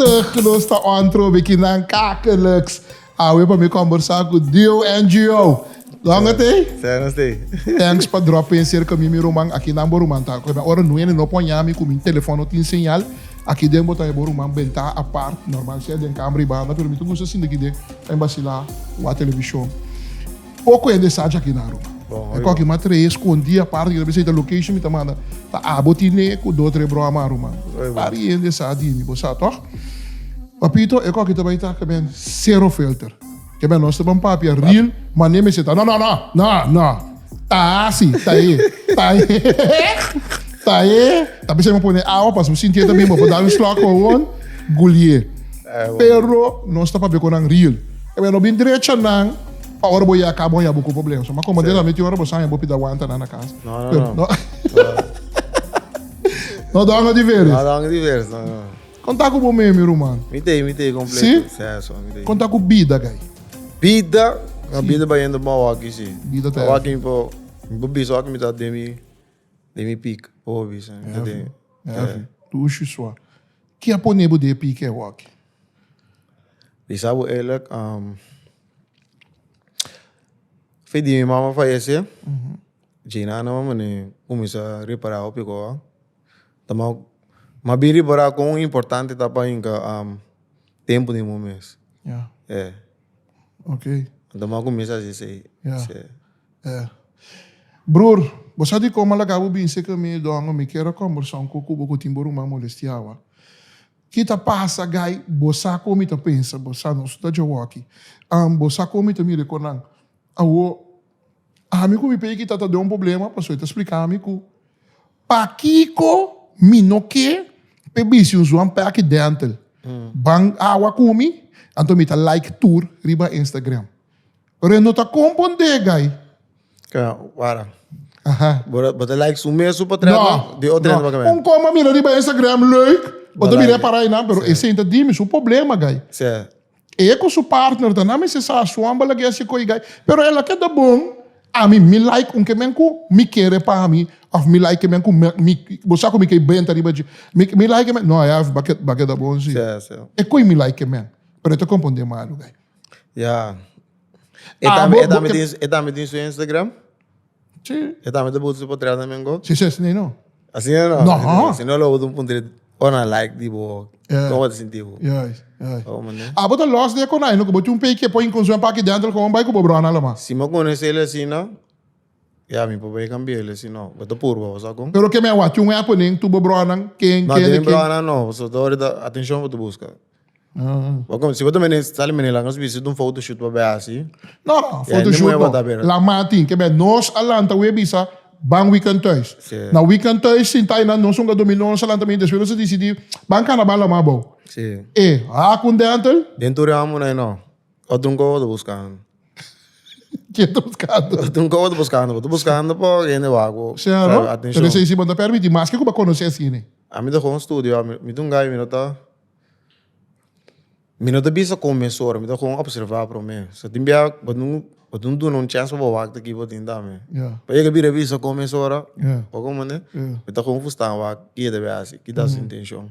Prachtig! Nos ta on trobe kinan kakelijks. Awe pa mi kombersá ku Dio NGO. Longa te? Sê, te. Thanks pa drop in cerca mi, mi ruman. Aki nan bo ruman ta. Ora nuene no pon mi ku mi telefono tin señal. Aki den bo ta bo ruman benta apart. Normal sea den kamer i banda, pero mi ta gusta sinta aki den en basila wa television. Poko hende sa djaki na Aruba. E koki ma tree skondi apart ki ta bisa ta location mi ta manda ta abo tine ku do tre broma ruman. Pari hende sa di mi bo sa toch? Papito e koki ta bai ta kemen zero filter. Kemen nos ta ban papia real mane mester ta no no no no no ta asi ta e ta e ta e ta bisa mi pone awa pasobra mi sinti e ta bin bo por dal un slok gewoon gulie. Pero nos ta papia ku nan real. Kemen no bin drecha nan. Pa ora bo ya caba ya bo cu problema. So, ma como de la meti ora bo saña bo pida wanta na na casa. No, no, no. No. No donga di veres. No donga di veres, no, no. Conta cu bo meme, ruman. Mi te, mi te completo. Si? Si, so, mi te. Conta cu bida, gai. Bida? No, bida bayendo bon awaki, si. Bida ta Awaki mi por, mi por bisa awaki mi ta den mi, den mi piek, por bisa. Mi ta den. Heavy. Dushi swa. Ki a pone bo den e piek awaki? Bisa bo eerlijk, Fe di mi mama fayece, djina na mama ne cuminsa repara hopi cosa. Ta ma ma bin repara con importante ta pa hinca tempo den bo mes. Ya. E. Ok. Anto mi a cuminsa haci esey. Ya. E. Broer, bo sa dicon mi a laga bo binse cu mi dongo? Mi kier a combersa un poco cu bo cu tin bo ruman molestiawa. Ki ta pasa guy bo sa kon mi ta pensa bo sa nos ta djawoki bo sa kon mi ta mira e konan awo ami ku mi peki ta ta den un problema pasobra e ta splika mi ku pakiko mi no ke p'e bisti un zuan peki dental ban awa ku mi anto mi ta like tur riba Instagram. Pero e no ta komprondé, guy. Ka, wara. Aha. Bo, bo ta like su mes su portret, No, no? Di otro no. hende pa Un koma mira riba Instagram, leuk. Bo ta Bo mira like. para einan, pero Sí. esei ta di mi su problema, guy. Sí. E ku su partner ta nan mester sa su hòmber lag'é hasi koi, guy. Pero el a keda bon, ami mi like un ke men ku mi kere pa mi, òf mi like ke men ku mi, mi, bo sa ku mi ke benta riba dje. Mi, mi like ke men, no, ya, ba ke, ba keda bon si. Sí, sí. E koi mi like ke men, pero e ta komprondé malu, guy. Ya. E Ah, tambe, bo- e tambe bo- tin, e tambe tin su Instagram. Sí. E tambe ta buta su portret también go. Sí, sí, asina ei no. Asina no. No. Si no lo bo ta un puntre ora like di bo. Ja. Como bo ta sinti bo? Juist, juist. Oh, man. Ah, bo ta los de konai, no? Ku bo tin un peki e pon in un paki dentro gewoon bai ku bo brona alama. Si mi conoce el asina, ya mi por bai cambia el asina. Bo ta purba, bo sa con? Pero ke me awak, tin un app nen tu bo bronan, ken, No, ken, den ken. brona no. So, ahorita atencion bo ta busca. Ah. Si bo ta mene sali mene laga nos bisa un photoshoot pa bay hasi. No, no, photoshoot no. La Martin, ke ben nos a lanta we bisa ban weekend thuis. Si. Na weekend thuis sinta einan nos hunga dominó nos a lanta mene despues nos a disidi ban kana ban lama abou. Si. E haak un dental. Den tur e amo nan no. Otro un kobo ta buskando. Ken ta buskando? Otro un kobo ta buskando. Bo ta buskando pa hende wak bo. Si no? Pero esei si bo no ta permiti maske ku bo a konosé asina. Ami ta gewoon studio. Mi ta un guy mi no ta. Mi no ta bisa kon mesora, mi ta gewoon observa prome. So tin bia bo no bo no duna un chance pa bo wak ta ki bo tin tambe. Pa yega bira bisa kon mesora, bo comprende? Mi ta gewoon fustan wak ki e ta bia hasi, ki ta su intencion.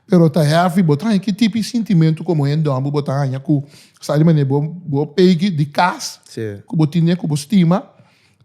Pero ta heavy, bo ta haña ki tipo di sintimentu komo hende hòmber bo ta haña ku sa di manera bo bo pegi di kas ku bo tine ku bo stima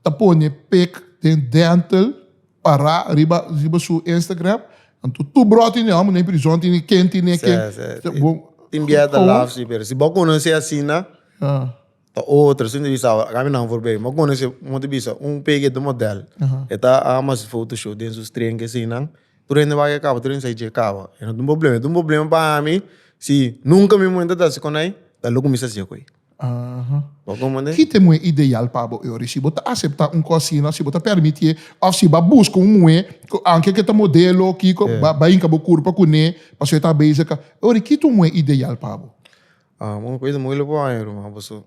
ta pone pek den dental Para riba riba su Instagram. Anto tur bro tine homber den prison tine ken tine ken. Sí, sí. Bo, Tin bia ta laf si, pero si bo conoce asina, Ja. ta otro. Si mi bisa, acá mi nan voorbij. Bo conoce, mo te bisa, un pege de model. E ta ama su photoshoot den su string asina. Tur hende wak e caba, tur hende sa dje caba. E no ta un problema. E ta un problema pa ami si nunca mi mundo ta haci con ai, ta loke mi sa haci cu ai. Aha. Bo comprende? Ki ta e muhé ideal pa bo, Eury? Si bo ta aseptá un kos asina, si bo ta permitié, òf si bo a buska un muhé ku anke ke ta modelo, kiko, Yeah. ba hinka bo kurpa kuné, pasobra e ta bezig ka. Eury, ki ta un muhé ideal pa bo? Ah, un koe moeilijk pa haña, ruman, paso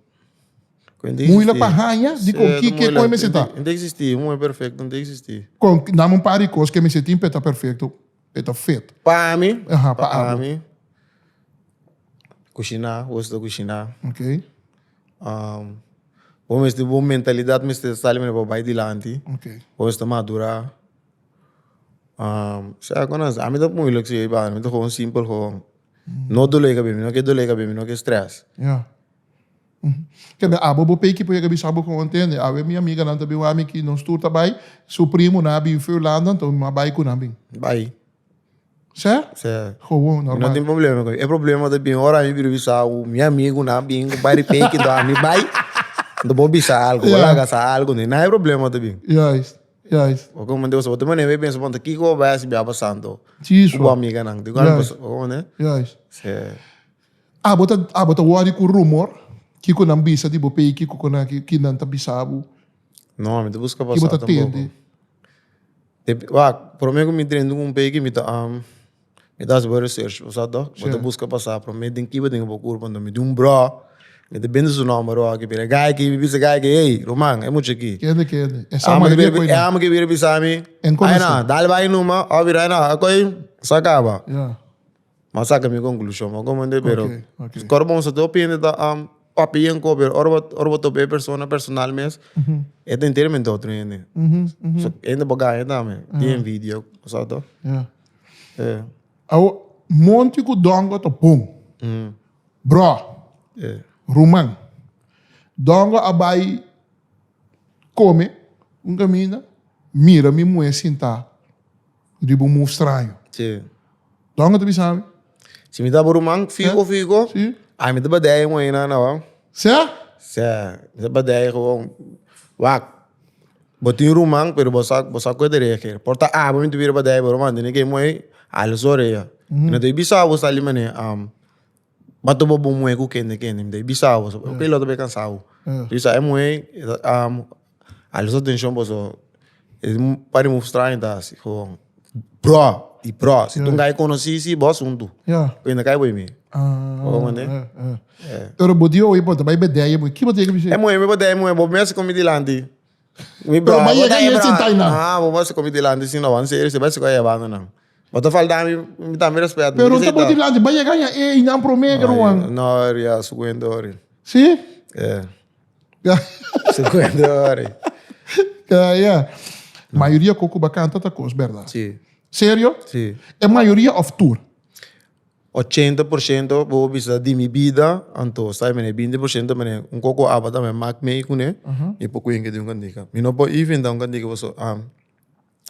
koe no ta Moeilijk pa existí. haña? Dikon? Sí, Ki ta ke koe moeilijk. mester ta? No ta existí, un muhé perfecto no ta existí. Kon, dame un par di kos ke mester tin pa e ta perfecto, pa e ta fit. Pa ami, Aha, pa pa abo. ami. Kushiná, gosta kushiná. Ok. Bo mester bo mentalidat mester sali manera pa bai dilanti. Ok. Bo mester madurá. Sea ku nan, ami ta moeilijk si mi ta gewoon simpel gewoon. No doló kabes, mi no ke doló kabes, mi no ke stress. Ja. Kende abo bo peki por yega bisa bo con tende. Awe mi amiganan ta bin wak mi ki nos tur ta bay, su primo nan a bin fi Hulanda, anto mi a bay cu nan bin. Bay. Sè? Sè. Gewoon, normal. No tin problema cu e. E problema ta bin ora mi bira bisa cu mi amigunan bin cu bay di peki, anto ami bay, anto bo bisa algo, bo laga sa algo, na e problema ta bin. Juist, juist. Bo comprende? Bo ta manera mi pensa, bo ta kiko bo bay hasi bia pasando Si, cu bo amiganan. Juist. Bo comprende? Juist. Sè. Abo ta abo ta wòri ku rumor? Kiko nan bisa di bo pei kiko ku nan ki nan ta bisa bo? No, mi ta buska Ki bo pasa ta tampoco. tende? Dep wak, prome ku mi drenta un pei ki mi ta mi ta hasi bo research, bo sa toh? Bo ta Sure. buska pasa prome den kiba den bo kurpa, anto mi tin un bro, mi ta bende su nomber aki, pero e guy aki mi bisa e guy aki, ey, ruman, e mucha aki. Kende kende? E sa Amo mayoria ke koe e nan. amo ke bira bisa mi, En ay konosi. na, dal bai numa, of bira ay na, akoy sa kaba. Ya. M'a saca mi conclusion, m'a comprende, pero Ok, ok. kor bon sa topi hende ta um, papia en ko, pero ora bo ora bo topa e persona personal mes, e ta enteramente otro hende. So hende por gaña tambe, tin envidia, sa to. Ja. Eh, Awo, Monty ku Dongo ta bon. Bro, eh. ruman. Dongo a bai kome un kaminda, mira mi muhé sintá Riba un move straño. Sí. Dongo ta bisa mi? Si mi ta bo ruman, figo, figo. Sí. Ai, mi ta badai un einan awa. Sè? Sè, mi ta badai gewoon. Wak, bo tin ruman, pero bo sa, bo sa ku e ta reageer. Por ta abo mi ta bira badai bo ruman, tene ke moei hala su orea. Mi no ta bisa bo sali manera, Ba topa bo muhé ku kende kende, mi ta bisa bo, ok lo ta bay kansa bo. Bisa e muhé hala su atenshon pasobra e par di move straño ta hasi gewoon bro i bro si tu kai konosí si bo asuntu ku no kai bo mi. Bo comprende? Pero bo di oye bo ta bay bedei e muhé, ki bo ta yega bisa? E muhé mi bedei e muhé bo mester komi dilanti. Mi Pero bro, ba bo yega ta e yega bro. sinta einan. Ah, bo mester komi dilanti si no, en serio si bai si koe e banda nan. Bo ta falta mi, mi tambe respet. Pero no ta bo dilanti, ba yega ya e einan prome que Juan. No, ya, su cuento ori. Sí? Eh. Su cuento ori. Ja, ja. Mayoria coco ba canta ta cos, verdad? Sí. Serio? Sí. E mayoria of tur? 80% bo bisa di mi bida, anto sabi mene 20% mene un coco aba tambe mak mei cune, mi por cuenca di un cantica. Mi no por inventa un cantica paso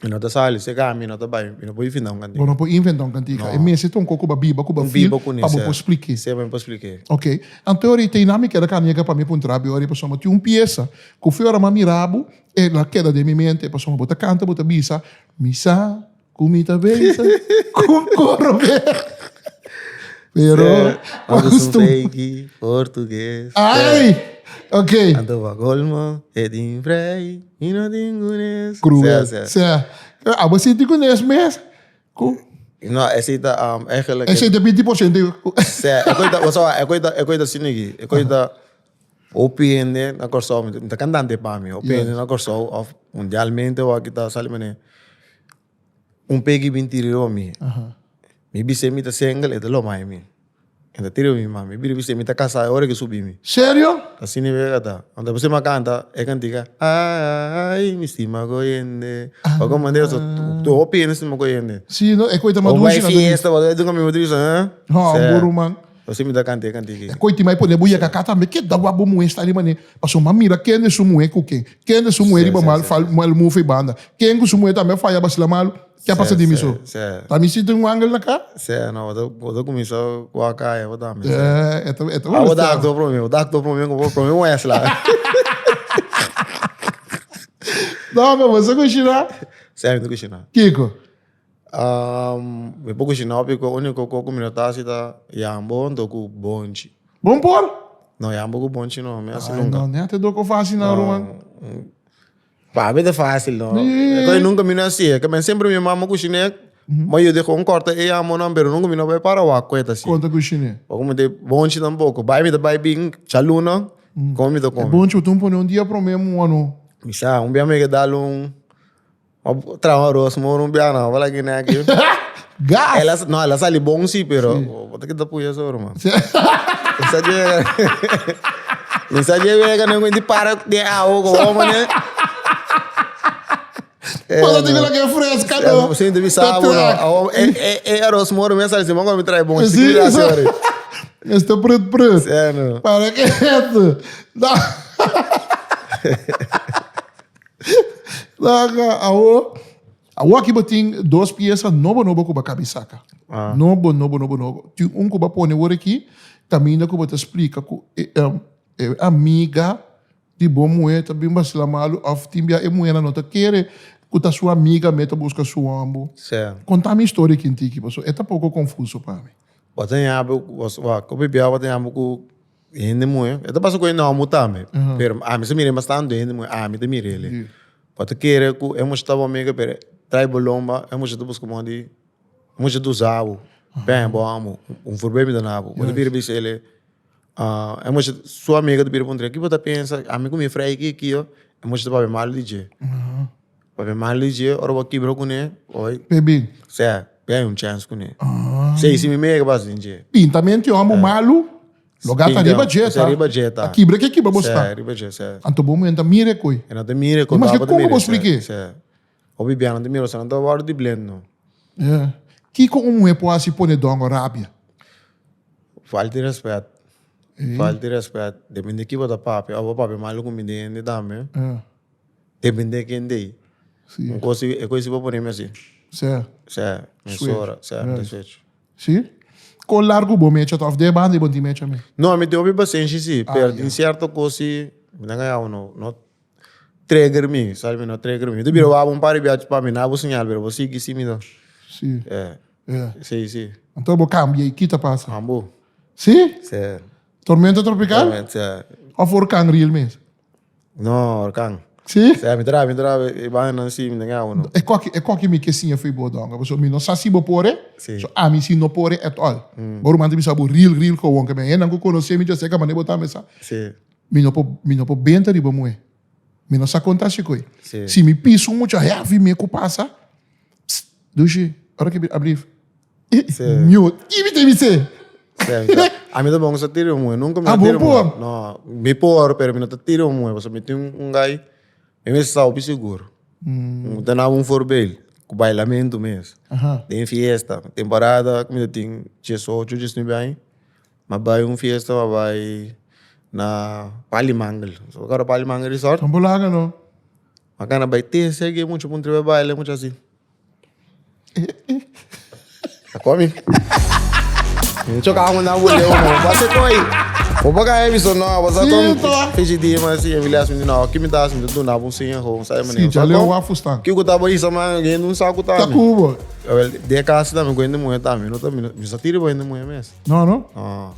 Mi no ta sali, seka mi no ta bai, mi no por inventa un kantika. Bo no por inventa un kantika. E mester ta un koko bo biba ku bo feel pa bo por splik'é. Sí, pa mi por splik'é. Ok. Anto ora ei mi keda kanieka pa mi puntra bo ora ei pasobra tin un piesa ku fi ora mi a mira bo e la keda den mi mente pasobra bo ta kanta bo ta bisa mi sa ku mi ta bezig ku koro bèk. Pero Ando un feki portugues. Ai! Ok. Anto pa colmo e tin vrij y no tin kunes. Cruel. Sea, sea. Abo sinti kunes mes? Ku? No, esei ta um, eigenlijk... Esei ta 20%. Sea, e koi ta, o sea, e koi ta, e koi ta asina aki. E koi ta hopi hende na Kòrsou, mi ta kantante pa mi, hopi hende na Kòrsou of mundialmente wak ta sali manera Un pegi bin tira riba mi. Mi bis'é mi ta single, e ta lomai mi. E ta tira riba mi mama. Mi bira bis'é mi ta kasá, e ora ke subi mi. Serio? Asina mi a ta. Anto p'esei mi a kanta e kantika, Ai, mi stima koyende. Pa kon manera so, tur hopi hende stima koyende. Si, no, e koe ta mas Bo bai dushi na ta bisa. fiesta, bo bai dunga mi, bo ta bisa, huh? Ha, Sè. bo ruman. P'esei mi ta kanta e kantika E koe tin mai pone bo yega ka tambe, keda wak bo muhé sta riba ne. Pasobra mi a mira kende su muhé ku ken. Kende su muhé riba mal fal mal mufe i banda. Ken ku su muhé tambe a faya basila malu. Ke a pasa di mi so? Ta mi sinti un angel na ka? Sè, no, bo ta kuminsá wak kaya bo tambe. E ta e ta Abo ta aktua promé, bo ta aktua promé ku bo promé muestra. No, pero bo sa kushiná? Sè, mi ta kushiná. Kiko? Mi por kushiná hopi ku úniko kos ku mi no ta hasi ta yambo hunto ku bonchi. Bon por? No, yambo ku bonchi no, mi hasi nunka. Ay no, nèt e doko fásil nan ruman. Pa mi ta fásil no. Koi nunka mi no hasié. Ke men semper mi mama kushiné, mi a yuda kon kòrta e yambonan, pero nunka mi no bai para wak ku e ta hasi. Kon ta kushiné? Bo ku mi ta bonchi tampoko. Bai mi ta bai bin djaluna, kon mi ta kome. E bonchi bo tin pone un dia promé mua no. Mi sa, un bia mi ke dal un. M'a traha un aros moro un biaha nan, wala gine aki. Gas! Ela, no, ela sali bon si, pero bo ta kita puya soro, man. Esa llega. Esa llega, no di para de awo, como mane. Bo ta tin ke fresca no. Sin te bisa bo no. E arroz moro mes sali simon mi trae bon. Sí, Este prut prut. Para que esto. Da. Daga awo. Awo aki bo tin dos pieza nobo nobo ku bo kabi saka. Nobo nobo nobo nobo. Tin un ku bo pone wor aki kaminda ku bo ta splika ku e amiga Di bo muhé ta bin basila malu òf tin bia e muhénan no ta kere ku ta su amiga me ta buska su hòmber. Konta mi historia ki tiki pasobra e ta poko konfuso pa mi. Bo ta ña bo ku bia bo ta ña bo ku hende muhé e ta pasa ku hende hòmber tambe pero ami sa mira mas tantu hende muhé ami ta mira el bo ta kere ku e mucha ta bo amiga pero trae bo lomba e mucha ta buska moda di e mucha ta usa bo bèn bo amo un forbei mi ta na bo bo ta bira bisa el. E mucha su amiga ta bira puntra, ki bo ta pensa? Ami ku mi frei ki ki yo, e mucha ta papia mal di dje. Papia mal di dje, ora bo kibra kuné, oi. P'e bin. Sè, p'e hay un chèns kuné. Sey si mi mega basa den dje. Pintamenti homo malu, lo gata riba dje ta. Riba dje ta. A kibra ke kibra bo sta. Sè, riba dje, sè. Anto bo muhé ta mira e koi. E no ta mira e koi. I maske kon bo splik'é? Sè. Hopi biaha no ta mira, osea no ta wòrdu di blend no. Kiko un muhé por hasi pone dòngo rabia? Falta di rèspèt. Falta di rèspèt. Depende ki bo ta papia. Òf bo papia malu ku mi den hende tambe. Depende ken dei. Un kos e kos si bo pone mi asi. Sè. Mesora. Sè, mi ta switch. Si? Kon largu bo mecha ta òf den e banda bo no tin mecha mes? No, mi tin hopi pasenshi si, pero tin sierto kos si mi ta ngaña bo no. No trigger mi, sabi mi no trigger mi. Mi ta bira wak un par di biaha pa mi na bo señal pero bo sigui si mi no. Si. Eh. Yeah. Si, si. Anto bo cambia y kita pasa? Ambo. Si? Si. Tormenta tropical? Tormenta, si. Of orkan real mes? No, orkan. Si? Si, mi traha, mi traha e banda nan si, mi ta ngaba no. E koki, e koki mi ke siña fo'i bo donga, pasobra mi no sa si bo por e, Si. so ami si no por e at all. Bo ruman ta bisa bo real, real gewoon, ke men hendenan ku konosé mi dja seka manera bo ta mesa. Si. Mi no por, mi no por benta riba muhé. Mi no sa konta si koe. Sí. Si mi piso un mucha heavy mi ku pasa, psst, dushi, ora ke ablif. Sí. Mute. Ki mi te bisé? Sí, a mi ta bon sa tira un muhé. Nunca mi Ah, a bo tira un muhé. por? No, mi por, pero mi no ta tira un muhé. Pasobra mi tin un guy, mi mester sa hopi sigur. Mi ta daba un voorbeeld, ku bailamentu mes. Aha. Den fiesta, temporada ku mi ta tin diesocho, diesnuebe aña. M'a bai un fiesta, m'a bai na Palimangel. So karo Palimangel Resort. Tampo laga no. M'a gana bai te segi mucha puntra bai baila mucha asi. A komi. Mucho ka amo na bule mo. Base koi. Bo baka heavy so no, basa Sí, kom. to. Fechi di ma si Emilias mi no, ki mi ta mi ta duna un seña ho, sabe Sí, manera. ja leo wa fustan. Ki ku ta bo isa man, gen un saku Ta tambe. kubo. Awel, de casa tambe ku hende muhe tambe, no ta mi sa tira bo hende muhe mes. No, no? No.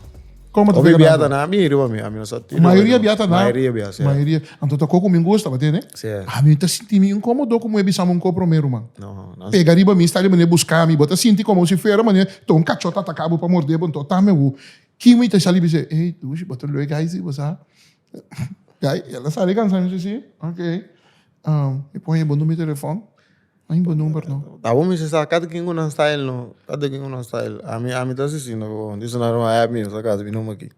Como ta Hopi pega biata nan? na mi riba mi, ami no sa tira. Mayoria biata na. Mayoria bia, sí. Mayoria. Anto ta koko mi gusta, ba tene? Sí. Ami ta sinti mi incomodo como e bisa mi un ko prome, ruman. No, no. Pega riba mi, sta riba mane busca mi. Bo ta sinti como si fuera mane ta un cacho ta ataca bo pa morde bo, anto ta me wu. Ki mi ta sali bisa, ey, dushi, bo ta leuk guy si, bo sa. Guy, el a sali cansa mi si, si, ok. Um, mi pone bo numero di telefon. Ay bo number no. Ta bo mester sa kada ken ku nan style no kada ken ku nan style ami ami ta asesino bo disa nan ruma app mi sa kada mi number aki.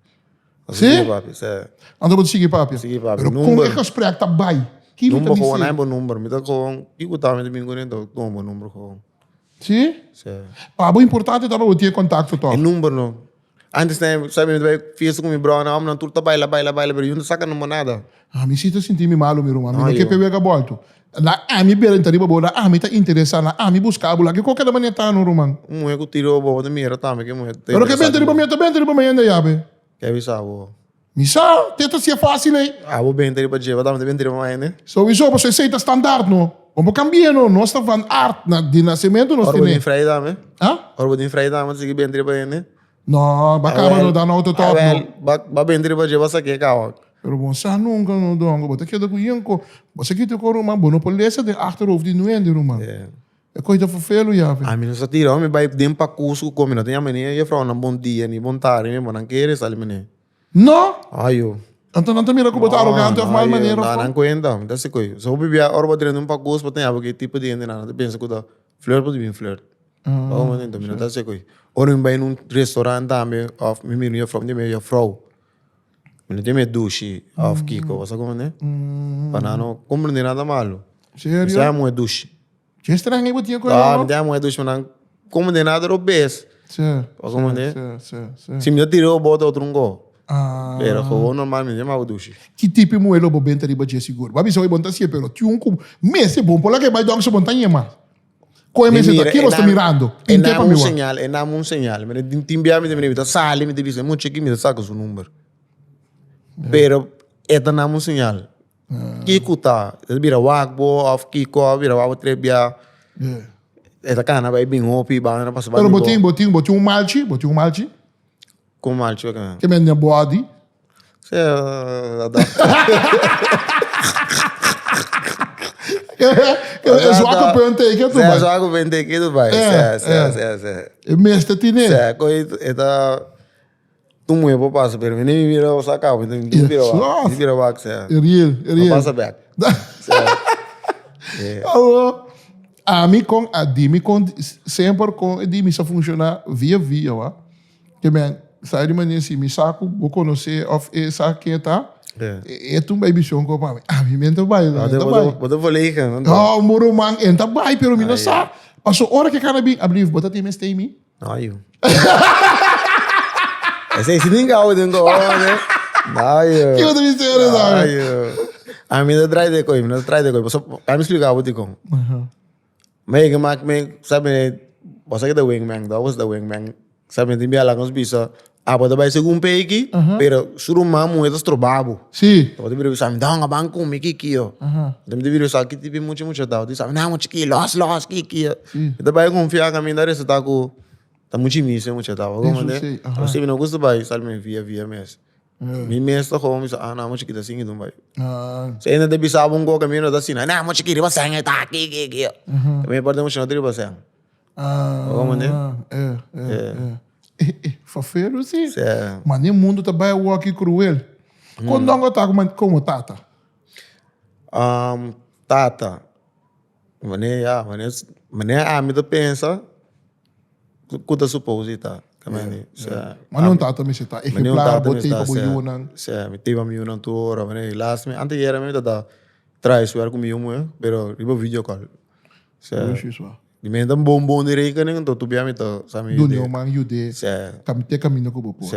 Si? Sigui papia si. Anto bo ta sigui papia? Sigui papia. Pero kon e gesprek ta bai? Ki mi ta Number gewoon bis'é? ay bo number mi ta gewoon kiko ta mi ta bin kuné ta tuma bo number gewoon. Si? Si. Pa bo importante ta pa bo tin e kontakto tòg? E number no. Antes ne sabi mi ta bai fiesta ku mi bròder nan hombernan tur ta baila baila baila pero yu no saka number nada. Ami si ta sinti mi malu mi ruman mi no No ke yo. pe wega bolto. Na ami bira inta riba bo na ami ta interesa na ami buska bo laki koke ta manera ta no ruman. Un muhe ku tira bo bo ta mira tambe ke muhe ta Pero ke interesa benta di riba bo. mi ta benta riba mi hende yabe. Ke bisa bo. Mi sa te ta sia facil ey. Abo benta riba dje bo tambe ta benta riba mi hende. Souiso pasobra esey ta standaard no. Bo por cambia no nos ta van aard na di nacemento nos Ora bo tene. tin vrij tambe. Ha? Ora bo tin vrij tambe ta sigui benta riba hende. No, ba caba no da no auto top no. Ba ba benta riba dje ba saké caba. Pero bo sa nunca no dongo, bo ta keda cu yen co. Bo sa kita cu ruman, bo no por lesa den achterhoofd di nuende ruman. E coy ta vervelu ya ve. Ami no sa tira, mi bay den pakus cu comi, no ta yama ni e juffrouw nan bon dia ni bon tardi mi, bo nan kere sali mene. No! Ayo. Anto nan ta mira cu bo ta arogante of mal manera of No, con? nan cuenta, mi ta haci coy. So hopi bia ora bo drenta un pakus bo ta yama ki tipo di hende nan, nan ta pensa cu ta flirt bo ta bin flirt. Ah, Oh, mi no ta haci coy. Ora mi bay na un restaurant tambe of mi mira un juffrouw, mi ta mira juffrouw. Mi no tin miedu dushi of kiko, bo sa como ne? Pa nan no comprende nada malo. Serio? Mi sa muhe dushi. Ke streng ei bo tin ku Ah, mi ta muhe dushi, ma nan como de nada robes. Sí. Bo comprende? Sí, sí, sí. Si mi ta tira bo bota otro un go. Ah. Pero gewoon normal mi ta yama bo dushi. Ki tipo muhe lo bo benta riba dje sigur? Bo a bisa bo ta hacié, pero tin un ku mester bon por laga e bai dòkter so bo no ta yema. Koe Mi mester ta? mira, Ki e bo sta na- mirando? E Pint'é na pa un mi wak. señal, e na un señal. Mi tin tin bia mi ta mira, mi ta sali, mi ta bisa, mucha aki mi ta saka su number. Pero e ta na un señal. Kiko ta? E ta bira wak bo of kiko a bira wak bo tres bia. E ta kana bai bin hopi banda pasa Pero bo tin, bo tin, bo tin un malchi? Bo tin un malchi? Kon malchi bo kana? Ke men na body? Si, da. E zwakke punt teken tu bai. E zwakke punt teken tu bai. Si, si, si, si. E mester tine. Si, koi e ta. Tu muhe por pasa pero mi ni mi mira sa cabo mi tin bira wak mi bira wak sea. E real e real. No pasa bek. Awo ami con a di mi con semper con e di mi sa funciona via via wa. Ke men sa di manera si mi sa ku bo conoce of e sa ken ta e ta un bay vision ko pa mi. Ami men ta bay mi ta bay. Bo ta verlegen. No mi ruman e ta bay pero mi no sa. Paso ora ke kana bin ablief bo ta tin mester mi. No, yu. Ese si ninga hou den go, ne? No, yu. Kiko ta bisa ere No, sabe? yu. A mi no trai de koi, mi no trai de koi. Paso, a mi explica bo dikon. Me yega mak me, sabe, bo sa ke ta wingman, dat was de wingman. Sabe, tin bia laga nos bisa, abo ta bai segun peki, pero su ruman muhe ta stroba bo. Si. Bo ta bira bisa, mi donga ban ku mi kiki yo. Mi ta bira bisa, ki tipi mucha mucha ta. Bo ta bisa, no, mucha ki, los, los, kiki yo. Mi ta bai konfia kaminda resulta ku ta mucha inicio mucha ta. Bo komprende? Asina mi no gusta bai sali mi via via mes. Mi mes ta gewoon bisa, ah, no, mucha ki ta singi dun bai. Si hende ta bisa bo un koke mi no ta asina, no, mucha ki riba sèn e ta, ki, ki, ki. Mi por ta mucha no ta riba sèn. Ah, Bo komprende? eh, eh, eh. Eh, eh, fafero si. Sí. Ma ne mundo ta bai awor aki cruel. Kon dongo ta como tata? Um, tata. Mane ya, mane, mane ami ta pensa ku ta suppose di ta. Mane un tata mester ta ejemplar, bo tei pa bo yunan. Si, mi tei pa mi yunan tur ora. Mane last mi, anteayer mi ta traha suer ku mi yu muhe, pero riba video call. Si. Di mi ta bon bon di rekening, anto tur bia mi ta sa mi yude. Duna man yude, te kaminda ku bo por.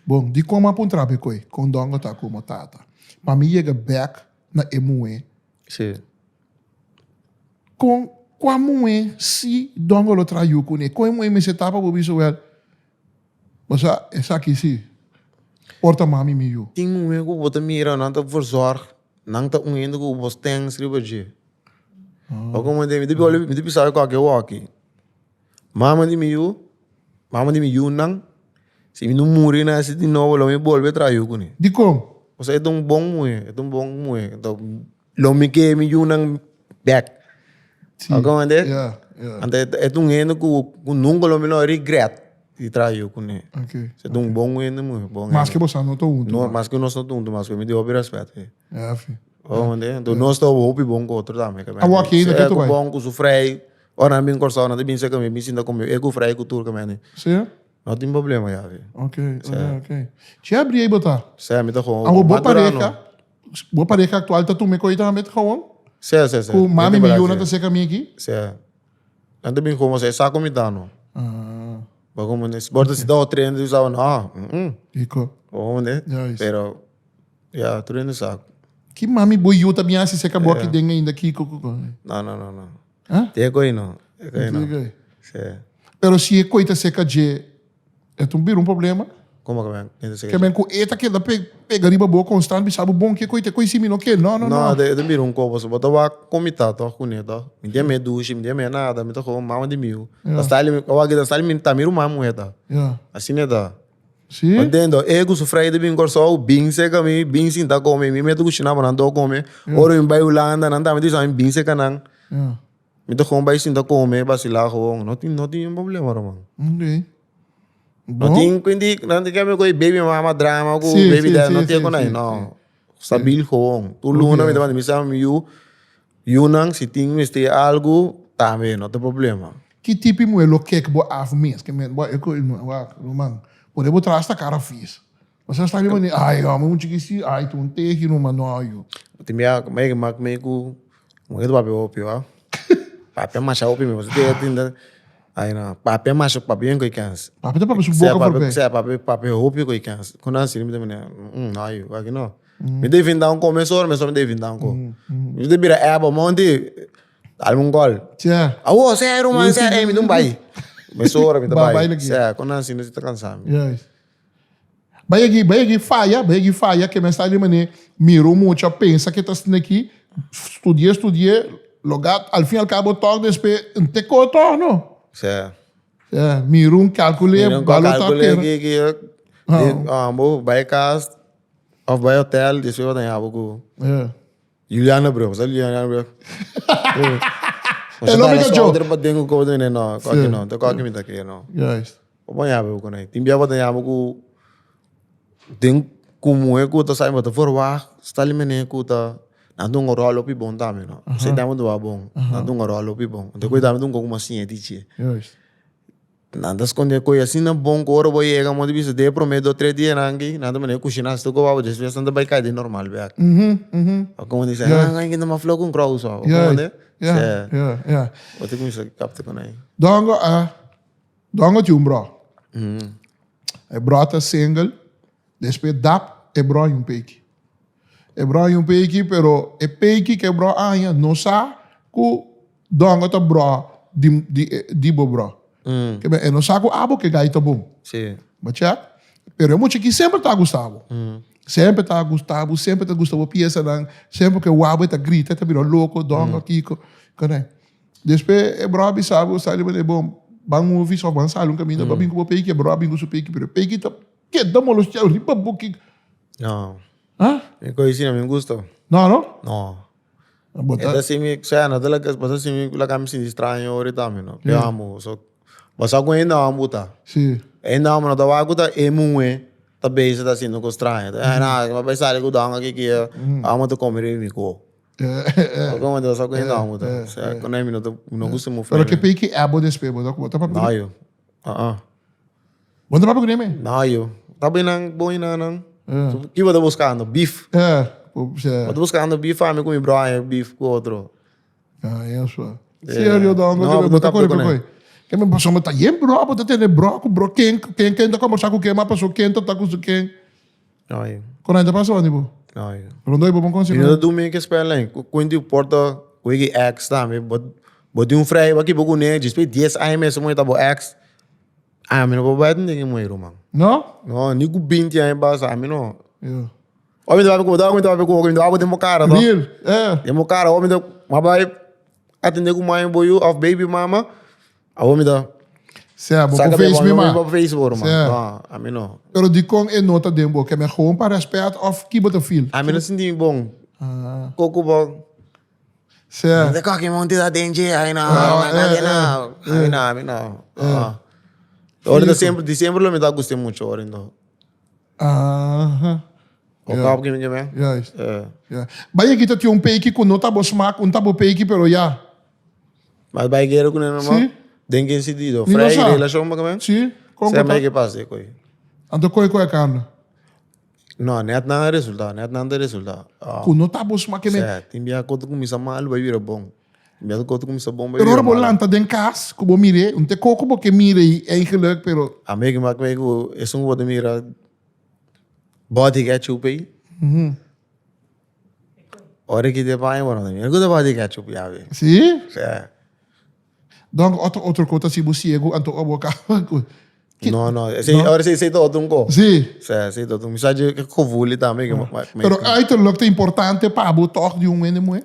Bon, dikon mi a puntra bo koe, kon dongo ta komo tata? Pa mi yega bek na e muhe. Sí. Kon, kua muhé si dongo lo traha yu kuné? Kon e muhé mester ta pa bo bisa wèl, bo sa esaki si por ta mami mi yu? Tin muhé ku bo ta mira nan ta verzorg, nan ta un hende ku bo stens riba dje. Bo komo mi ta bisa kualke wòki. Mama di mi yu, mama di mi yunan, si mi no muri na ese di nobo lo mi bolbe traha yu kuné. Dikon? Pasobra e ta un bon muhé, e ta un bon muhé. Anto lo mi ke mi yunan bèk. Si. Bo komprende? Ya, ya. Anto e ta un hende ku nunka lo mi lo regret di traha yu kuné. Ok. E ta un bon hende muhé, bon hende. Maske boso no ta huntu. No, maske nos no ta huntu, maske mi tin hopi rèspèt p'e. Ya, fi. Bo komprende? Anto nos ta hopi bon ku otro tambe. Awor aki ainda ke ta bai? Bon ku su frei. Ora nan bin Kòrsou nan ta bin serka mi, bin sinta ku mi, e ku frei ku tur kaminda. Sí? No tin problema yabi. Ok, ok, ok. Che abri ei bo ta? Sí, mi ta gewoon. Awor bo pareha, bo pareha aktual ta tuma e koi tambe gewoon? Sí, sí, sí. Ku mami mi yunan ta serka mi aki? Sí. Nan ta bin gewoon, e sa ku mi ta no. Ah. Bo komo bo ta sinta otro hende ta bisa no. Kiko? Bo komo Pero Ya, tur hende sa. Ki mami bo yu ta bin hasi seka bo aki den ainda kiko ku kon? No, no, no, no. Ha? Te koi no. Te koi no. Te koi. Sí. Pero si e koi ta seka dje, e ta un bira un problema? Como que men? Kende seka Ke men ku e ta keda pe pega riba bo konstant bisa bo bon ke koi te koi si mi no ke. No, no, no. No, e ta bira un kopo. So bo ta wak kon mi ta tok kuné tok. Mi tin me dushi, mi tin me nada, mi ta gewoon mama di mi yu. Ta style mi, awor aki ta style mi ta mi ruman muhe ta. Ya. Asina e ta. Sí? Entiendo. E ku su frei ta bin Kòrsou, bin seka mi, bin sinta kome. Mi mete kushina pa nan tur kome. Ora mi bai Hulanda, nan tambe ta bisa mi bin seka nan. Ja. Mi ta gewoon bai sinta kome, basilá gewoon. No tin, no tin un problema, ruman. Oké. No Bon. tin kuindi, nan tin keme ku e baby mama drama ku Sí, baby sí, daddy, sí, no tin sí, ku nai, sí, no. Stabil gewoon. Tur luna mi ta manda mi sa mi yu, yunan si tin mester algu, tambe no ta problema. Ki tipi muhe lo kek bo af mes? Ke men bo e ku wak ruman pone bo tras ta kara fis. Bo sa sta riba ni ay homber un chiki si ay ta un tehi ruman no ayu. Tin bia me mak me ku. Mo ke papia hopi wa. Papia masha hopi mi. Pasobra tin tin ay no. Papia masha papia bien ku e kens. Papia ta papia su boka voorbij. Sea papia papia hopi ku e kens. Ku nan asina mi ta mira no ayu aki no. Mi ta invinta un ko mesora mesora mi ta invinta un ko. Mi ta bira eba monti dal mi un gol. Sea. Awo sea ruman sea ey mi ta un bai. Mesora mi ta bai. Sea ku nan asina si ta kansa mi. Juist. Bai aki, bai aki faya, bai aki faya ke men sa di mane mira un mucha pensa ke ta asina aki, studi'é, studi'é, loga al fin al cabo tòg despues n te koe tòg no. Sea. Sea, mira un kalkul'é, Mira un balo ta kalkul'é kera. ki ki bo bai kas òf bai hotel despues bo ta haña bo ku. Yeah. Juliana bro, sa Juliana bro. E lo mi ka Ouder pa den ku kobo no, koki no, te koki mi ta ke no. Juist. Bo por yabe ku nai. Tin bia bo ta yabe ku den ku muhe ku ta sabi bo ta verwacht sta li mene ku ta nan ta hunga ròl hopi bon tambe no. Esei tambe ta bon, nan ta hunga ròl hopi bon. Anto ku tambe ta hunga kuma siña dichi. Juist. Nan ta skonde koe asina bon ku ora bo yega mo ta bisa den e prome dos tres dianan aki nan ta manda e kushina hasta ku wou despues nan ta bai kai den normal bek. Bo komo di sa nan ta mas flou ku un krou so. Bo komo di Ya, ya, ya. Bo ta kuminsa kapta ku nan. Dongo a dongo tin un bro. E bro ta single despues dap e bro haña un peki. E bro haña un peki pero e peki ku e bro haña no sa ku Dongo ta bro di di di bo bro. Ke men e no sa ku abo ke gai ta bon. Sí. Bo check? Pero e mucha ki semper ta gusta bo. Semper ta gusta bo, semper ta gusta bo piesanan, semper ku e wak bo e ta grita, e ta bira loko, dongo kiko. Konai. Despues e bro a bisa bo, sali bo bon, ban movies of ban sali un kaminda, bo a bin ku bo peki, e bro a bin ku su peki, pero e peki ta keda molostia riba bo kiko. No. Ha? Mi koe asina mi gusta. No, no? No. Bo ta si mi, sea, no ta laga, bo ta si mi laga mi sinti straño ahorita mi no. Yo amo, so, bo sa ku hende amo ta. Si. Hende amo no ta wak ku ta e muhe ta bezig ta haciendo kos straño. Ta, na, mi a bai sali ku don aki ki amo ta come riba mi ko. Bo ta sa ku hende amo ta. Sea, ku mi no ta, mi no gusta move. Pero ke pei ki abo despues, bo ta, bo ta papia ku. No yo. Uh-uh. Bo no ta papia ku neme? No yo. Ta bai nan, bon nan nan. Ki bo ta buskando? Beef. Bo ta buskando beef ami ku mi bro haña beef ku otro. Ah, eso. Serio don, no, bo ta kore koi. Ke mi pasobra ta yen bro, bo ta tene bro ku bro ken ken ken ta kombersá ku ken, ma paso ken ta ta ku su ken. No yo. Kon ta pasa wani bo? No yo. Rondoi bo bon konsi. Mi no ta dumi ke spel nai. Kuinti porta ku e ex tambe, bo bo tin un frei bo kiba kuné, despues dies aña mes bo ta bo ex. Ami no por bai tende ki muher ruman. No? No, ni ku binti aña pasa, ami no. Yeah. Omi ta papia ku bo, omi ta papia ku bo, mi ta papia den bo kara to. Real, eh. Den bo kara, omi ta, ma bai atende ku mami bo yu of baby mama, awor mi ta Sea, bo saka por face mi ma. bo face bo ruman. Sea. No, ami no. Pero dikon e no ta den bo? Ke mi gewoon pa respet of ki bo ta feel? Ami no sinti mi bon. Ah. Koko bo. Sea. De kaki monti da denje, ay no, ay no, ay no, ay no. Ora ta sempre, diciembre lo mi ta guste mucho ora endo. Aha. O kap ki mi ke me? Juist. Ja. Bai aki ta tin un peiki ku no ta bo smak, un ta bo peiki pero ya. Mas bai guera ku neno ma? Si. Den ken sentido? Mi no Vrij sa. relashon ba ke me? Si. Kon ku Sa ta? me ke pasa koi. Anto koi koi a kanda? No, net nan a resulta, net nan ta resulta. Ku no ta bo smak ke me. Sè, tin bia ku ta kuminsa malu bai bira bon. Tin bia ku ta kuminsa bon bai Pero bira ora bo malu. lanta den kas ku bo mir'é, un te koko bo ke mira ei eigenlijk, pero. A mi ke mak me ku esun ku bo ta mira body ketchup ei. Ora ki ta paña bo no ta mira ku ta body ketchup yabi. Si? Sè. Donk otro otro ko ta si bo ciego anto abo kaba ku. No, no, esei, No? ora esei ta otro un ko. Si. Sí, esei ta otro. Mi sa dje gevoel tambe ke Pero uiterlijk ta importante pa bo tòg di un hende muhé?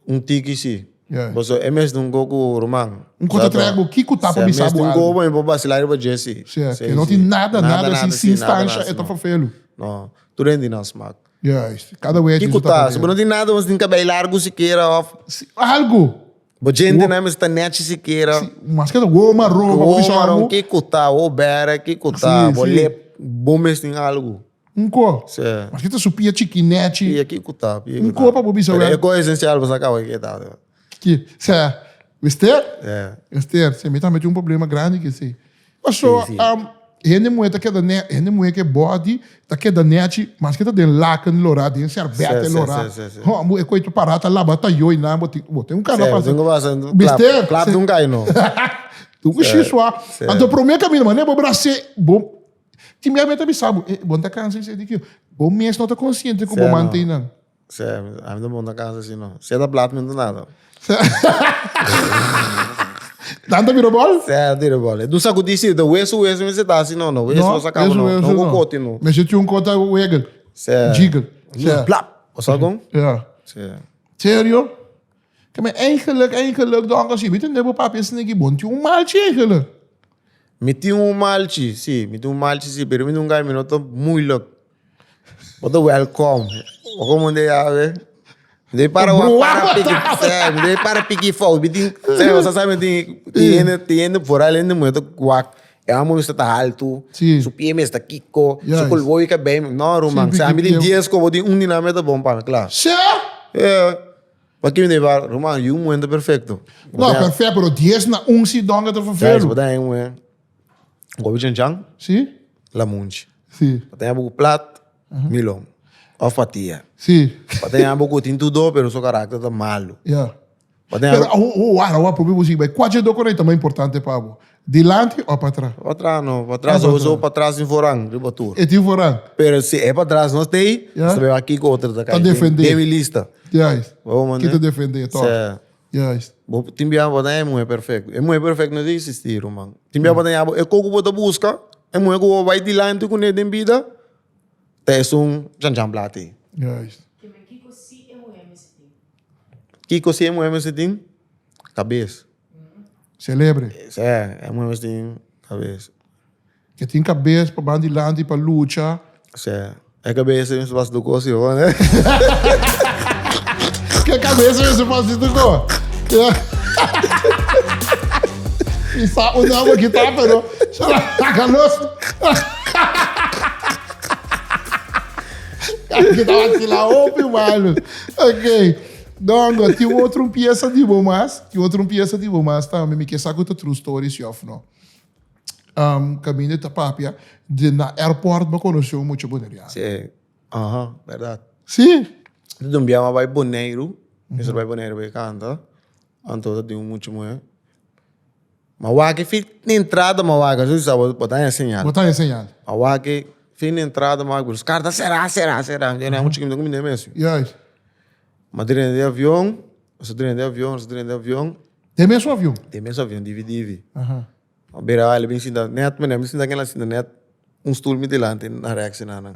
Un tiki si. Ja. Paso e mes un ko ku ruman. Un ko ta trek bo kiko ta pa bisa bo Un ko algo. pa mi por basila riba dje si. Si, ke no tin nada, nada, si sin stansha e ta vervelu. No, tur hende tin nan smak. Juist, kada wet Kiko ta? Si bo no tin nada, bo tin kabei largu sikiera of. Si, algo. Bo djente nan mester ta nechi sikiera. Si, maske ta wowo maron, pa Wowo bisa maron, algu. kiko ta? Wowo bere, kiko ta? Si, Bo si. lip, bo mes tin algu. Un ko. Si. Maske ta su pia chiki nechi. Pia kiko ta? Pia Un kiko ko ta? pa bo bisa Pero wèl. e ko esensial bo sa kaba ke ta. Ki, sa, mester? Yeah. Mester, si, mi tambe tin un problema grandi ku esei. Paso, Si, si. hende muhé ta keda nè, hende muhé ke body ta keda nèchi, maske ta den laken lorá, den sèrbètè lorá. Hòmbu, e koi ta pará ta laba tayó i nan, bo tin, bo tin un kana pasa. Bister. Klap dun kai no. Dun ku shiswa. Anto promé kaminda, manera bo bras'é, bo, tin bia mi ta bisa bo, e bo no ta kansa esei di kiko? Bo mes no ta konsiente ku bo mantei nan. Sí, a mi ta bon ta cansa así no. Si ta plat mi no ta nada. Dan ta bira bol? Sí, ta bira bol. E dus sacudi sí, ta weso weso mi se ta así no, no. Weso no sa caba no. No ku koti no. Mester tin un kota wegel. Sí. Jiggle. Sí. Plap. O sa kon? Ja. Sí. Serio? Ke men eigenlijk, eigenlijk donker si mi tende bo papia esaki ki bon tin un malchi eigenlijk. Mi tin un malchi, sí, mi tin un malchi sí, pero mi nunca mi no ta moeilijk. Bo ta welcome. Bo como de yawe. Mi para wa para piki, sí, mi para piki fout. Mi tin, sí, bo sa mi tin, tin hende, tin hende vooral hende muhe ta wak. E amo mi ta alto. Sí. Su pie mi sta kiko. Juist. Su kulboy ka bij. No, ruman. Sí, Sa mi tin piki pie. 10 ko, bo tin un dinamita ta bon pa mi, klaar. Sí? Yeah. Pa ki mi ta bar, ruman, yu muhe ta perfecto. No, perfecto, pero 10 na un si donga ta Juist, vervelu. bo ta heen muhe. Gobi chan chan. Sí. Lamunchi. Sí. Pa ten abo ku plat, milon. Of patia. Sí. Pa ten abo ku tin tudo, pero su karakter ta malu. Ja. Pa ten Pero abo... oh, oh, wara, wara, probeer bo sigui bai. Kua dje doko ta mas importante pa bo? Dilanti of patras? Patras no, patras Ah, sowieso patras tin voorrang, riba tur. E tin voorrang. Pero si e patras no stay, Ja. nos ta bai wak kiko otro ta Ta kai. defende. Den mi lista. Juist. Bo manda? Ki ta defende, toch? Sí. Juist. Bo tin bia bo ta e muhe perfecto. E muhe perfecto no ta existi, ruman. Tin bia bo ta yama e koko bo ta buska, e muhe ku bo bai dilanti kuné den bida, ta esun chan chan plati. Juist. Keme kiko si e muhe mester tin? Kiko si e muhe mester tin? Kabes. Celebre. Sí, e muhe mester tin kabes. Ke tin kabes pa ban dilanti pa lucha. Sí, e kabes mester pasa tur kos yo, ne? Ke kabes mester pasa tur kos? Mi sa un nomber ki ta, pero saca los. Ki ta vacila hopi malo. Ok. Dongo, tin otro pieza di bo mas? Tin otro pieza di bo mas tambe? Mi ke sa ku ta true story si of no. Um, caminda ta papia de na airport bo conoció un mucha boneriano. Sí, aha, verdad. Sí. Di un biaha bai Boneiru, mi bai Boneiru bai canta, anto ta tin un mucha muher. Ma wak fin na entrada ma wak, asina sa bo ta haña señal. Bo ta haña señal. Ma wak fin na entrada ma wak, pero su kar ta será, será, será. Mi mucha mi ta kuminda mes. Juist. Ma drenta di avion, nos a drenta di avion, nos a drenta di avion. Den mesun avion? Den mesun avion, divi divi. Aha. Ma bira el a bin sinta net, mi a sinta kila sinta net un stoel mi dilanti na rèks i nan.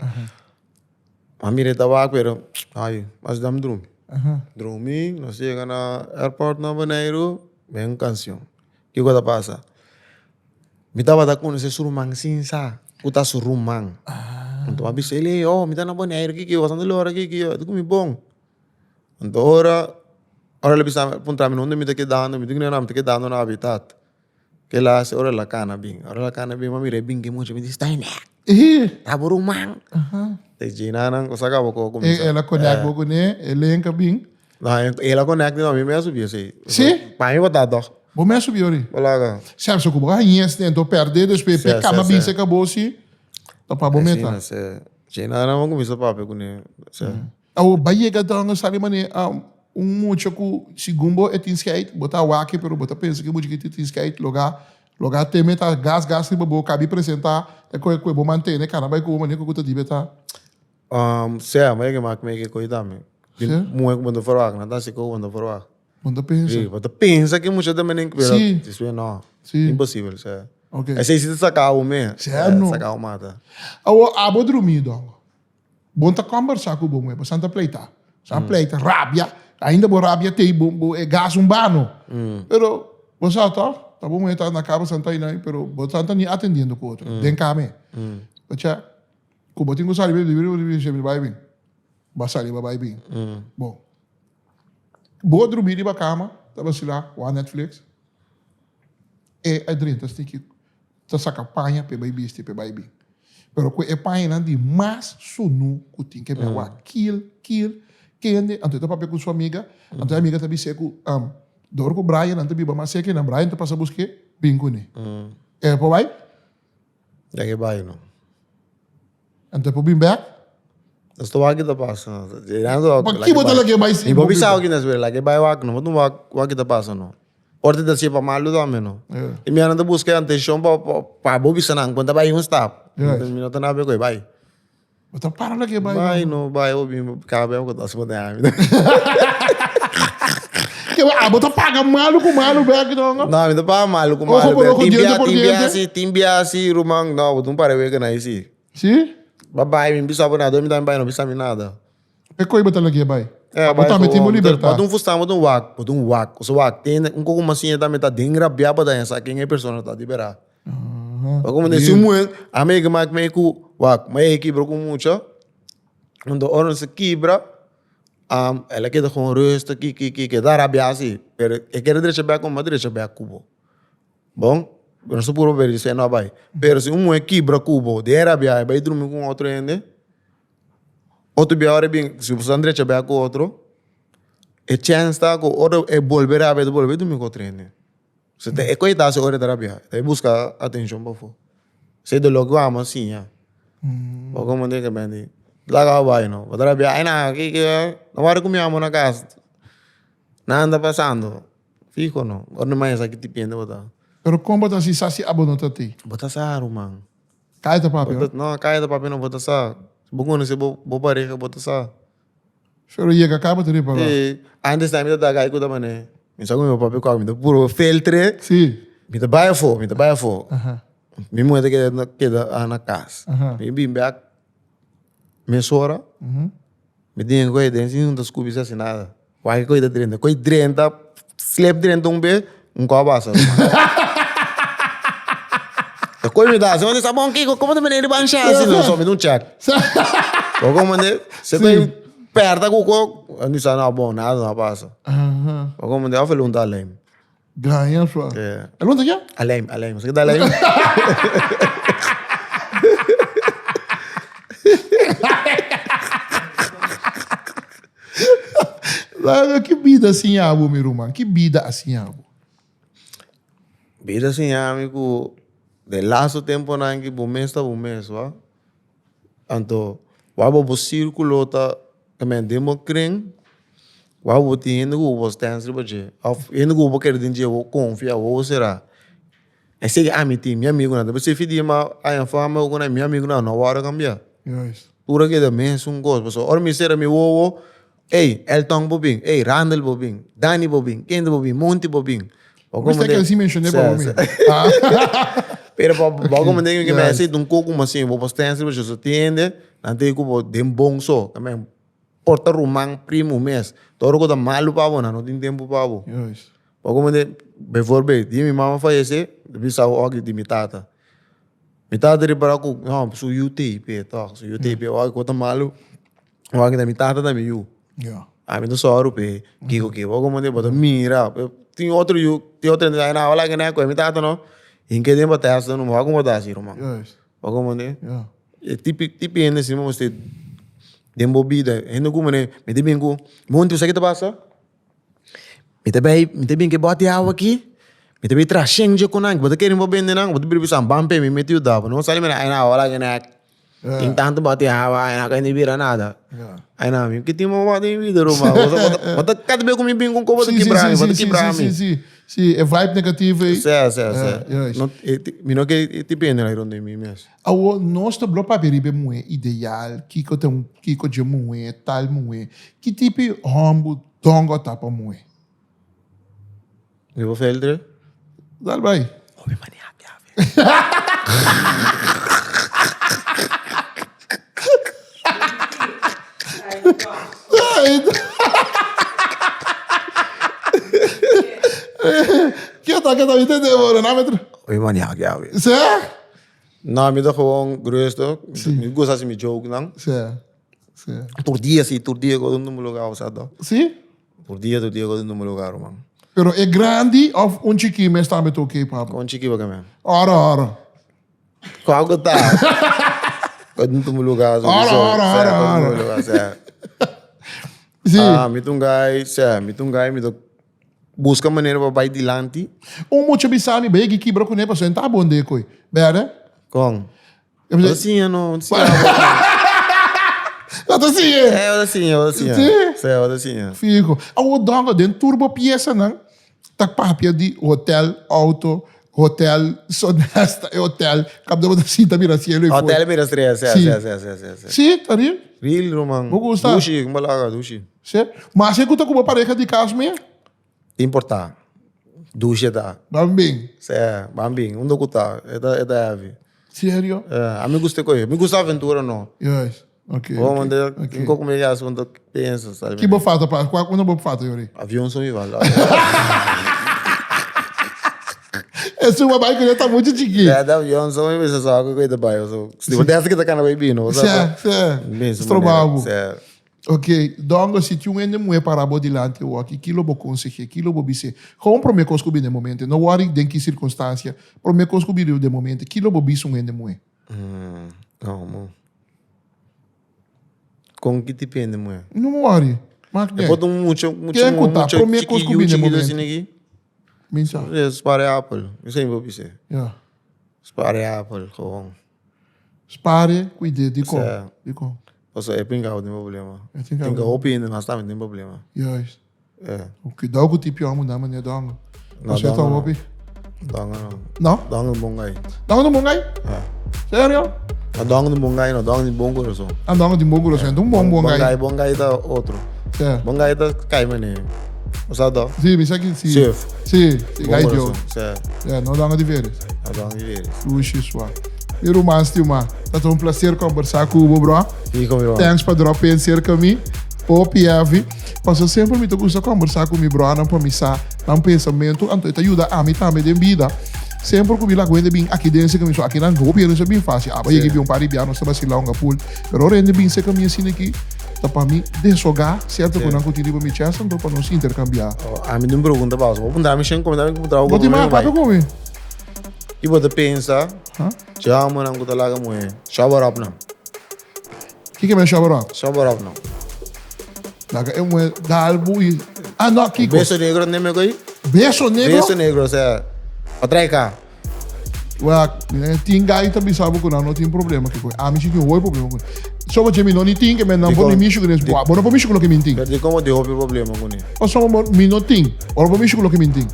Ma mira e ta wak pero, ai, mas dam drumi. Aha. Drumi, nos yega na airport na Boneiru, ben kansion. Kiko ta pasa? Mi tabata konosé su ruman sin sa ku ta su ruman. Anto mi a bisa el, ey, oh, mi ta na Boneiru kiki, bo ta lora kiki, e ta ku mi bon. Anto ora, ora el a bisa mi, el a puntra mi unda mi ta kedando, mi di ku mi ta kedando na Habitat. Kila hasi ora el a kana bin, ora el a kana bin mi a mira e bin ku e mucha, mi di, sta einek, ta bo ruman. Te djina nan ku sa kaba ku a kuminsá. El a connect bo kuné, e lenka bin. No, el a connect no, mi mes a subi esei. Sí? Pa mi bo ta toch. Bo mes a subi ori? Bo laga. Sèp, so ku bo a haña esei anto pèrdè despues p'e kama bin serka bo si, ta pa bo meta. Asina, sí. Djina nan a kuminsá papia kuné, sí. Awor ba yega dan a sali manera un mucha ku segun bo e tin scheid, bo ta wak pero bo ta pensa ku e mucha ki tin scheid loga loga teme ta gas gas riba bo kabi presenta ta koe koe bo mantene kana bai ku bo manera ku ta dibe ta. Sea, bo yega mak meke koe tambe. Sí? Muhe ku bo ta verwagt, nan ta hasi koe ku bo ta verwagt. Bo ta pensa. Sí, bo ta pensa ku e mucha ta menen pero Sí. despues no. Sí. Imposibel, sea. Ok. Esei si ta saka bo me. Sea no. Saka bo mata. Awor abo drumi dongo. Bon ta kombersá ku bo muhé, bo san ta pleitá. San pleita, rabia, ainda bo rabia tei bo bo e gas un bano. Pero bo sa tòg, ta bo muhé ta na kaba san ta inai, pero bo san ta ni atendiendo ku otro, den kame. Pacha, ku bo tin ku sali bo di bo bai bin, bo a sali bo bai bin. Bon, bo drumí riba kama, ta basilá, wak Netflix, e a drenta stiki. Ta saka paña p'e bai bisti p'e bai bin. Pero ku e pañanan di mas sunu ku tin ke mi a wak kil, kil, kende, anto e ta papia ku su amiga, anto e amiga ta bis'é ku dor ku Brian nan ta biba mas serka i nan Brian ta pasa busk'é, bin kuné. E por bai? Lag'é bai no. Anto e por bin bek? Nos ta wak ki ta pasa. Pa ki bo ta lag'é bai si? Mi por bisa awor ki lag'é bai wak no. Bo ta wak wak ki ta pasa no. Ora ta hasié pa malu tambe no. I mi a ta buska e atenshon pa pa bo bisa nan kon ta bai un stap. Mi no ta nada ku e bai. Bo ta para lag'é bai no. Bai no bai bo bin kabe ku ta skonde ami. Ke bo abo ta paga malu ku malu bek no? No mi ta paga malu ku malu Ojo por bek. ojo, Tin diente bia por tin bia diente. si tin bia si ruman no bo ta un par de weken ahí si. Si? Ba bai mi bisa bo nada mi tambe bai no bisa mi nada. E koe bo ta lag'é bai? Eh, Bo tambe tin bo libertad. Bo ta un fustan, bo ta un wak, bo ta un wak. Oso wak, tin un koko masiña tambe ta den rabia pa daña sa ken e persona ta di bera. Bo como si un muher, a mi ke mak me ku wak, ma e kibra ku mucha, anto ora nos a kibra, el a keda gewoon rustig, ki ki ki, keda rabia si, pero e kere drecha bek ku bo, a drecha bek ku bo. Bon, nos ta puru papia di esei no a bai. Pero si un muher kibra ku bo den rabia e bai drumi ku un otro hende, otro bia ora e bin, si bo sta drecha bek ku otro, e chèns ta ku ora e bolbe rabia e ta bolbe drumi ku otro hende. Si ta e koe ta hasi ora e ta rabia, e ta buska atenshon pafó. Esei ta loke ku amo a siña. Bo komo di ke bende, laga bo bai no. Bo ta rabia, ai nan, ki ki, no wòrdu ku mi amo na kas. Nan ta pasando. Fijo no. Ora mi maya sa ki tipiente bo ta. Pero kon bo ta hasi sa si abo no ta ti? Bo ta sa ruman. Kaya ta papia. No, kaya ta papia no, bo ta sa. Si bo konoce bo bo pareha bo ta sa. Pero yega ka bo ta ripara. Si. Antes mi ta daga ku ta mane. Mi sa ku mi papia ku mi ta puro filtre. Si. Mi ta bai afo, mi ta bai afo. Mi muher ta keda keda na kas. Mi bin bek mesora. Mi tin ku den sin ta skubi si hasi nada. Wak e koi ta drenta. Koi drenta, slip drenta un be, un kò basa. E koi mi ta hasi, mi ta bon Kiko, komo ta mene riba ansha asi? No, so mi ta un check. Bo komprende? Se koi perta ku ko, mi sa no bon, nada no a pasa. Bo komprende? Of e lunta aleim. Gaña sua. E lunta ke? Aleim, aleim. Sa kita aleim? Laga ki bida a siña bo mi ruman? Ki bida a siña bo? Bida a siña mi ku den lastu temponan ki bo mes ta bo mes wa. Anto wak bo bo sirkulo ta den bo kren wak bo tin hende ku bo stens riba dje òf hende ku bo kere den dje bo konfia bo sera. Esei ami tin mi amigunan ta bisa e fidi ma haña fama ku mi amigunan no wòrdu kambia. Tur a keda mesun kos pasobra ora mi sera mi wowo ey Elton por bin, ey Randel por bin, Dani por bin, kende por bin, Monty por bin. Bo mester kere sin menshon'é pa bo mi. Pero pa bo komende ke mi hasi un koko asin bo por stens riba dje tin hende nan ta ku bo den bon so por ta ruman primo mes tur ku ta malu pa bo nan no tin tempu pa bo. Bo komende bijvoorbeeld di mi mama fayesé mi bisa bo oki di mi tata. Mi tata ripara ku no su yu tei p'e tok su yu tei p'e oki ku ta malu oki ta mi tata ta mi yu. Ami ta sòru p'e kiko kiko bo komende bo ta mira tin otro yu tin otro hende ta na wala kende a kohe mi tata no hinke den bo tèst no bo wak komo bo ta hasi ruman bo komende e tipi tipi hende asina bo mester den bo bida hende ku manera mi ta bin ku monti bo sa ke ta pasa. Mi ta bai, mi ta bin ku e bòt di awa aki, mi ta bai traha shen dje ku nan, bo ta kere bo bende nan, bo ta bira bisa ban p'e mi mete yuda bo, no sali mira ai nan ora kende tin tantu bòt di awa ai nan ka bira nada, ai nan mi ke tin bo bòt den bida ruman, bo ta kada bes ku mi bin ku un kos bo ta kibra mi, bo ta kibra mi. Si, si, si, e vibe negativo ei. Si, si, si, mi no ke e tipo hende rond di mi mes. Awor nos ta blo papia riba e muhé ideal, kiko ta un kiko dje muhé, tal muhé. Ki tipi hòmber dongo ta pa muhé? Mi por filter? Dal bai. Hopi maniak ya fe. Keta, keta, mi tende bo, na mi. Hopi maniak ya fe. Sè? No, mi ta gewoon rustig. Mi gusta hasi mi jokenan. Sí, sí. Tur dia si, tur dia ku un lugar sa to. Sí? Tur dia, tur dia ku un lugar, man. Pero e grandi of un chiki mes tambe ta oké pa bo? Un chiki pa mi. Ora, ora. Kua ku ta? Ku un lugar. Ora, ora, ora, ora. Sí. Ah, mi ta un guy, sí, mi ta un guy, mi ta Buska manera pa bai dilanti. Un mucha bisa mi, Bay ki kibra kuné pasobra e ta bon de koe. Berde? Kon? Bo ta siña no, siña bo. Bo ta siña? Eh, bo ta siña, bo ta siña. Sí? Sí, bo ta siña. Fijo. Awor dongo den tur bo piesanan ta papia di hotel, auto, hotel, sonesta, e hotel, kapda bo ta sinta mira cielo y fuera. Hotel mira estrella, sí, Sí. sí, sí, sí, sí, sí. Sí, ta real? Real, ruman. Bo gusta? Dushi, kumba laga, dushi. Sí. Mas e ku ta ku bo pareha di kas mea? Importa. Dushi e ta. Ban bin. Sí, ban bin. Unda ku ta, e ta, e ta heavy. Serio? Eh, a mi gusta e koe. Mi gusta aventura no. Juist. Ok. Bo ok, manda, ok. un koko mi yas unda pensa, sabi? Ki bo falta pa, kua unda bo falta yori? Avion so mi falta. Esun bo bai ku ta mucho chiki. Ja, de avion so mi bisa sa ku ta bai. So, si bo desa ki ta kana bai bino. Sí, sí. Strobabu. Sí. Ok, Dongo, si tin un hende muhé pará bo dilanti awoki, ki lo bo konseh'é? Ki lo bo bis'é? Gewoon promé kos ku bini den momente. No wòri den ki sirkunstansia. Promé kos ku bini den momente, ki lo bo bisa un hende muhé? No, mo. Kon ki tipo hende muhé? No wòri. Mak E den. por ta un mucha, mucha, Ken ku ta? mucha Promé kos chiki, ku yu bini den chikitu momente. asina aki. Min sa. Spara e apel. Mi sa mi por bis'é. Ya. Spara e apel, gewoon. Spare, kuid'é. Dikon? Sa. Dikon? Pasobra e pringao tin problema. E tin Tin hopi hende mas tambe tin problema. Juist. E. Cuidao cu tipo homo na meneer Dongo. No, Pasobra e ta Dongo no. hopi. Dongo no. No? Dongo un bon guy. Dongo ta un bon guy? Ja. Serio? No, Dongo un bon guy no, Dongo tin bon corazon. Ah, Dongo tin bon corazon. Ta un bon bon guy. Bon guy ta otro. Ja. Bon guy ta cay mane. Bo sa toch? Si, mi sa ki si. Surf. Si, si, Bon guy corazon. Joe. Si. Ja, no Dongo di veres. No, Dongo di veres. Lushi swa. Mi ruman stima, ta ta un placer conversa cu bo, bro. Fico, mi ruman. Thanks pa drop in cerca mi. Hopi heavy. Paso semper mi ta gusta conversa cu mi bronan pa mi sa nan pensamento, anto e ta yuda ami tambe den bida. Semper cu mi laga hende bin aki den cerca mi, so aki nan hopi hende sa bin facil. Aba yega bin un par di bia nos ta bacila un gapul. Pero ora hende bin cerca mi asina aki, ta pa mi deshoga cierto cu nan cu tin riba mi chest, anto pa nos intercambia. Ami tin un pregunta pa bo. Bo puntra mi shen comentario mi puntra bo Bo tin mas papia cu mi? I bo ta pensa, Dja homonan ku ta laga muhé, shower up nan. Kiko men shower up? Shower up nan. Laga e muhé dal bo i. Ah no, kiko? Beso negro ne me koi? Beso negro? Beso negro, osea, pa trae ka. Wak, tin gai ta bisa bo ku nan no tin problema kiko. Ami si tin hopi problema ku. Soba dje mi no ni tin ke men nan por ni mishi ku nes. Bo no por mishi ku loke mi tin. Pero di komo di hopi problema ku ne? Pasobra mi no tin. Bo no por mishi ku loke mi tin.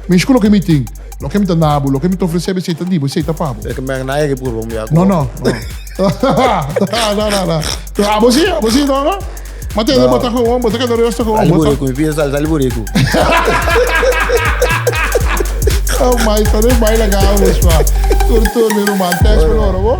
Mishi ku loke mi tin. Loke mi ta na bo, loke mi ta ofresé bo, esei ta di bo, esei ta pa bo. E ke men na e ke purba un bia ku No, no, no. No, no, no. Pero abo si, abo si, no, no. Ma tende bo ta gewoon, bo ta keda rustig gewoon. Sali Bo ta- buriku, mi pia sali, sali buriku. Oh my, ta den baila gabo, swa. Tur tur, mi ruman. Thanks pa loro, bo.